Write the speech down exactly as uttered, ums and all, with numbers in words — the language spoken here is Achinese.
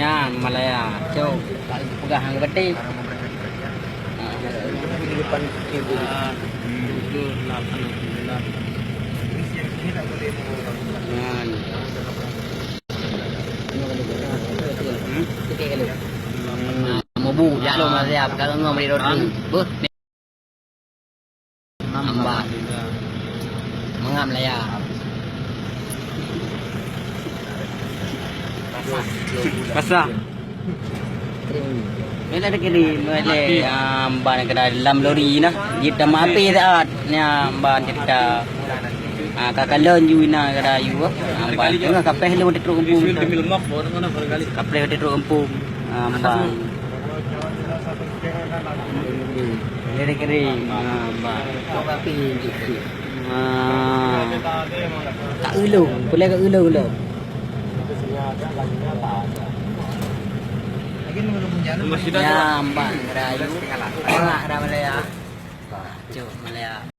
Nyan, Malaya. Cok, peugah hang geupeuteh. Nyan. Hmm? Mubu, jak lom Malaya, peugah ngon bri roti. Beuh. Amba. Mangat Malaya. Pasah. Bila ada kiri, mulai amba nak kena dalam lori nah. Jita mati saat nya amba cerita. Ah, kakalon ju ina kada ju. Amba tengah kapeh lu di truk kampung. Kapeh di truk kampung. Amba. Kering-kering. Ha, bah. Tok api jih. Ha. Ka ulông, pulai ka ulông lom. Ya, bah, rayu. Bah, rayu Malaya. Bah, cok Malaya.